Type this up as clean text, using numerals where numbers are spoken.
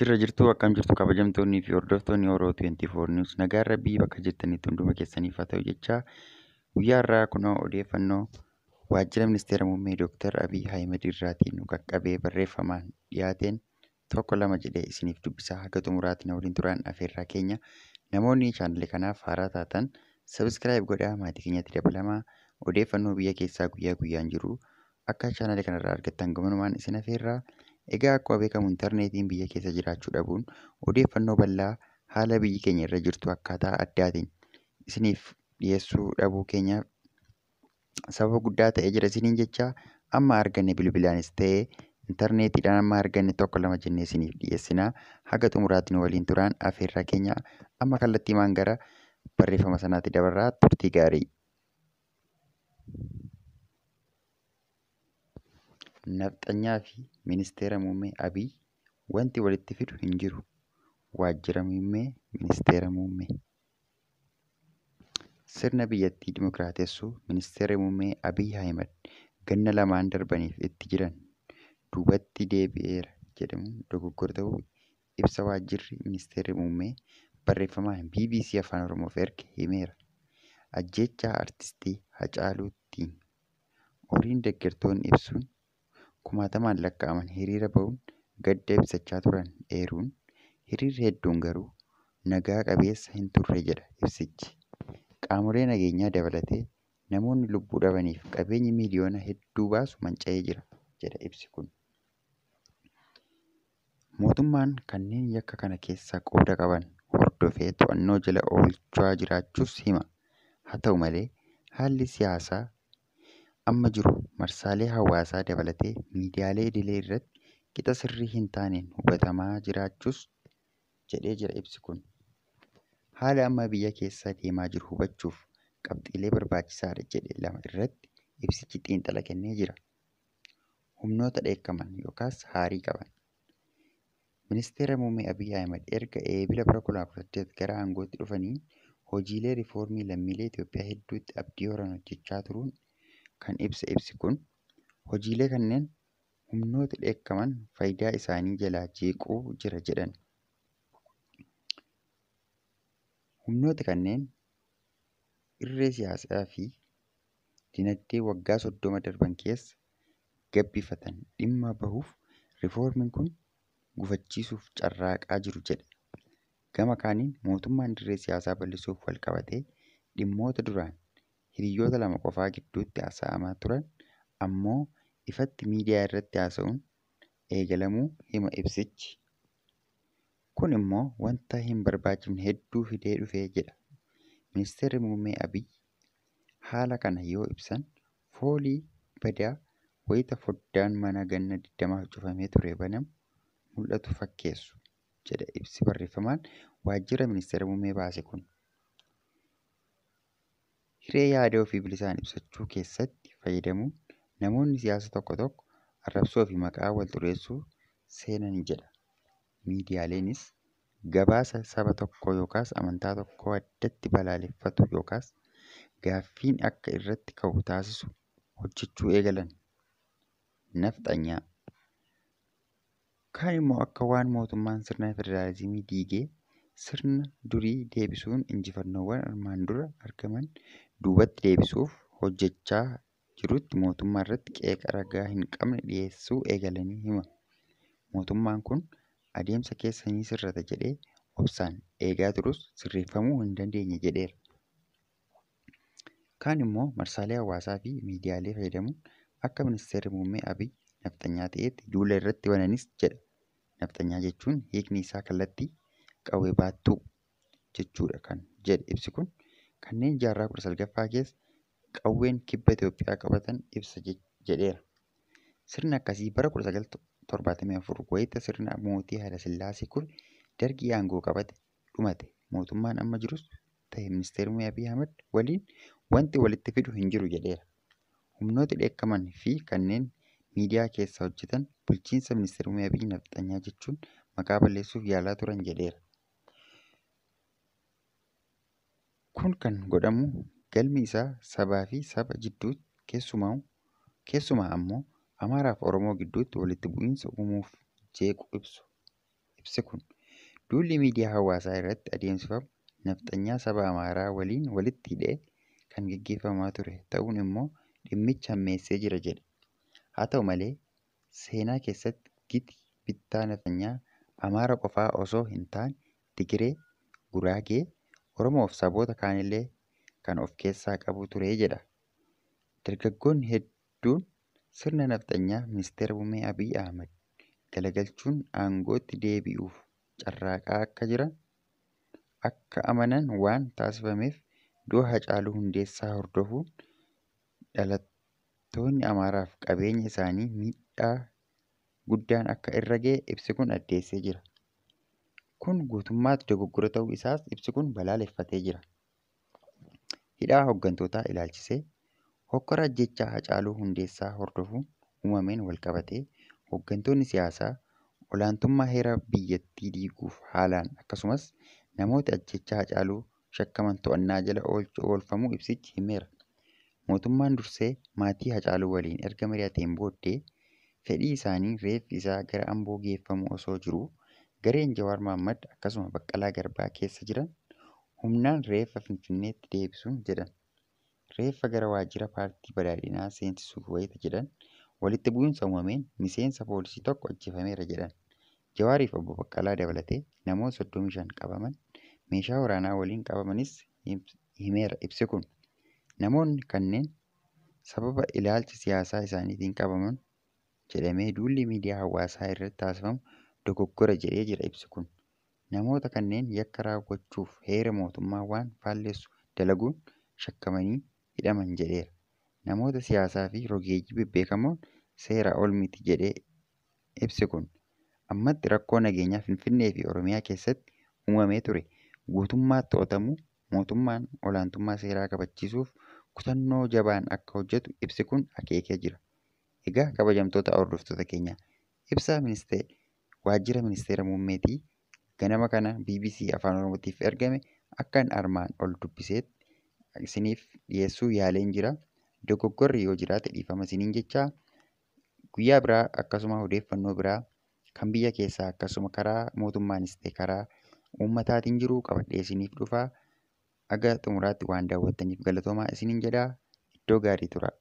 Jirra jirtuu akkam jirtu kabajamtoonnii fi hordoftoonni Oroo 24 News nagaan rabbii bakka jirtanitti hunduma keessaniif haa ta'u jechaa guyyaa har'aa kunoo odeeffannoo waajjira ministeera muummee Dooktar Abiy Ahimad irraatiin nu qaqqabee barreeffamaan dhiyaateen tokko lama jedhee isiniif dubbisaa haga xumuraatti na waliin turaan afeerraa keenya. Namoonni chaanalee kanaaf haaraa taatan sabiskiraayib godhaa maatii keenyatti dabalamaa odeeffannoo biyya keessaa guyyaa guyyaan jiru akka chaanalee kanarraa argattan gamanumaan isin afeerraa. Egaa akkuma beekamu intarneetiin biyya keessa jiraachuu dhabuun odeeffannoo bal'aa haala biyyi keenya irra jirtu akkaataa addaatiin isiniif dhiyeessuu dhabuu keenyaaf sababa guddaa ta'ee jira isiniin jecha amma arganne bilbilaanis ta'ee intarneetiidhaan amma arganne tokko lama jennee isiniif dhiyeessinaa haga xumuraatti nu waliin turaan afeerraa keenya amma kallattiimaan gara barreeffama sanaatti dabarraa turtii gaarii. Nafxanyaa fi Ministeera Muummee Abiy wanti walitti fidu hin jiru. Waajjira Muummee Ministeera Muummee. Sirna biyyattii dimokiraatessuu Ministeerri Muummee Abiy Ahimad ganna lamaan darbaniif itti jiran duubatti deebi'eera jedhamuun dogoggora ta'uu ibsa waajjirri Ministeerri Muummee barreeffamaan BBC Afaan Oromoof erge himeera. Ajjeechaa Artistii Hacaaluutiin horiin deeggartoonni ibsuun kumaatamaan lakkaa'aman hiriira bahuun gadda ibsachaa turan eeruun hiriirri hedduun garuu nagaa qabeessa hin turre jedha ibsichi. Qaamolee nageenyaa dabalatee namoonni lubbuu dhabaniif qabeenyi miiliyoona hedduu baasu manca'ee jira jedha ibsi kun. Mootummaan kanneen yakka kana keessaa qooda qaban hordofee to'annoo jala oolchaa jiraachuus hima. Haa ta'u malee haalli siyaasaa amma jiru marsaalee hawaasaa dabalatee miidiyaalee idilee irratti qixa sirrii hin taaneen hubatamaa jiraachuus jedhee jira ibsi kun. Haala amma biyya keessa deemaa jiru hubachuuf qabxiilee barbaachisaadha jedhe lama irratti ibsichi xiinxala kennee jira. Humnoota dheekkaman yookaas haarii qaban. Ministeera Muummee Abiy Ahimad erga eebila bara 2018 gara aangootti dhufanii hojiilee riifoormii lammiilee Itoophiyaa hedduutti abdii horan hojjechaa turuun kan ibsa ibsi kun hojiilee kanneen humnoota dheekkaman faayidaa isaanii jalaa jeequu jira jedhan. Humnoota kanneen irree siyaasaa fi dinagdee waggaa 30 darban keessa gabbifatan dhimma bahuuf riifoormiin kun gufachiisuuf carraaqaa jiru jedha. Gama kaaniin mootummaan dirree siyaasaa bal'isuuf wal qabatee dhimmoota duraan hiriyoota lama qofaa gidduutti haasa'amaa turan ammoo ifatti miidiyaa irratti haasa'uun eegalamuu hima ibsichi. Kun immoo wanta hin barbaachifne hedduu fidee dhufee jedha. Ministeerri Muummee Abiy haala kana yoo ibsan foolii badaa wayita foddaan mana ganna 20 cufamee ture banamu mul'atu fakkeessu jedha ibsi barreeffamaan waajjira ministeera muummee baase kun. Hiree yaada ofii bilisaan ibsachuu keessatti fayyadamuun namoonni siyaasa tokko tokko arrabsoo fi maqaa wal xureessuu seenan jedha. Miidiyaaleenis gabaasa saba tokkoo yookaas amantaa tokkoo addatti balaaleffatu yookaas gaaffiin akka irratti ka'u taasisu hojjechuu eegalan. Nafxanyaa. Kaan immoo akka waan mootummaan sirna federaalizimii diigee sirna durii deebisuun injifannoowwan armaan dura argaman duubatti deebisuuf hojjechaa jirutti mootummaa irratti qeeqa ragaa hin qabne dhiyeessuu eegalanii hima. Mootummaan kun adeemsa keessa ni sirrata jedhee obsaan eegaa turus sirreeffamuu hin dandeenye jedheera. Kaan immoo marsaalee hawaasaa fi miidiyaalee fayyadamuun akka ministeerri muummee Abiy nafxanyaa ta'etti duula irratti bananis jedha. Nafxanyaa jechuun hiikni isaa kallattii qawwee baattuu jechuudha kan jedhe ibsi kun kanneen jaarraa 19ffaa keessa qawween kibba Itoophiyaa qabatan ibsa jedheera. Sirni akkasii bara 1974 wayita sirna mootii Hayilasillaasee kun dargii aangoo qabate dhumate. Mootummaan amma jirus ta'e ministeerri muummee Abiy Ahimad waliin wanti walitti fidu hin jiru jedheera. Humnooti dheekkaman fi kanneen miidiyaa keessa hojjetan bulchiinsa ministeera muummee Abiy nafxanyaa jechuun maqaa balleessuuf yaalaa turan jedheera. Kun kan godhamu galmi isaa sabaa fi saba jidduutti keessumaa ammoo Amaaraa fi Oromoo gidduutti walitti bu'iinsa uumuuf jeequu ibsu ibsi kun. Duulli miidiyaa hawaasaa irratti adeemsifamu nafxanyaa saba Amaaraa waliin walitti hidhee kan gaggeeffamaa ture ta'uun immoo dhimmicha hammeessee jira jedhe. Haa ta'u malee seenaa keessatti giti bittaa nafxanyaa Amaara qofaa osoo hin taane Tigiree, Guraagee, Oromoo fi saboota kaanillee kan of keessaa qabu ture jedha. Dargaggoonni hedduun sirna nafxanyaa ministeera muummee Abiy Ahmad galagalchuun aangootti deebi'uuf carraaqaa akka jiran akka amanan waan taasifameef du'a Hacaaluu Hundeessaa hordofuun dhalattoonni Amaaraaf qabeenya isaanii miidhaa guddaan akka irra ga'e ibsi kun addeessee jira. Kun guutummaatti dogoggora ta'uu isaas ibsi kun balaaleffatee jira. Hidhaa hooggantootaa ilaalchisee hokkora ajjeechaa Hacaaluu Hundeessaa hordofuun uumameen walqabatee hooggantoonni siyaasaa olaantummaa heera biyyattii diiguuf haalaan akkasumas namoota ajjeechaa Hacaaluu shakkaman to'annaa jala oolfamuu ibsichi himeera. Mootummaan dursee maatii Hacaaluu waliin erga mari'ateen booddee fedhii isaanii reeffi isaa gara Amboo geeffamu osoo jiruu gareen Jawaar Mohammad akkasuma Baqqalaa Garbaa keessa jiran humnaan reeffa Finfinneetti deebisuun jedhan. Reeffa gara waajjira paartii badhaadhinaa seensisuuf wayita jedhan walitti bu'iinsa uumameen miseensa poolisii tokko ajjeefameera jedhan. Jawaariif obbo Baqqalaa dabalatee namoota 35 qabaman meeshaa waraanaa waliin qabamanis himeera ibsi kun. Namoonni kanneen sababa ilaalcha siyaasaa isaaniitiin qabaman jedhamee duulli miidiyaa hawaasaa irratti taasifamu dogoggora jedhee jira ibsi kun. Namoota kanneen yakka raawwachuuf heera mootummaa waan faalleessu dalaguun shakkamanii hidhaman jedheera. Namoota siyaasaa fi rogeeyyii bebbeekamoon seera ol miti jedhee ibsi kun. Ammatti rakkoo nageenyaa Finfinnee fi Oromiyaa keessatti uumamee ture guutummaatti to'atamuu mootummaan olaantummaa seeraa kabachiisuuf kutannoo jabaan akka hojjetu ibsi kun akeekee jira. Egaa kabajamtoota hordoftoota keenyaa ibsa waajjira ministeera muummeetii ganama kana BBC Afaan Oromootiif ergame akkan armaan ol dubbiseetti isiniif dhiyeessuu yaaleen jira. Dogoggorri yoo jiraate dhiifama isiniin jechaa guyyaa biraa akkasuma odeeffannoo biraa kan biyya keessaa akkasuma karaa mootummaanis ta'e karaa uummataatiin jiru qabadhee isiniif dhufaa. Aga xumuraatti waan daawwattaniif galatoomaa isiniin jedhaa. Iddoo gaarii turaa.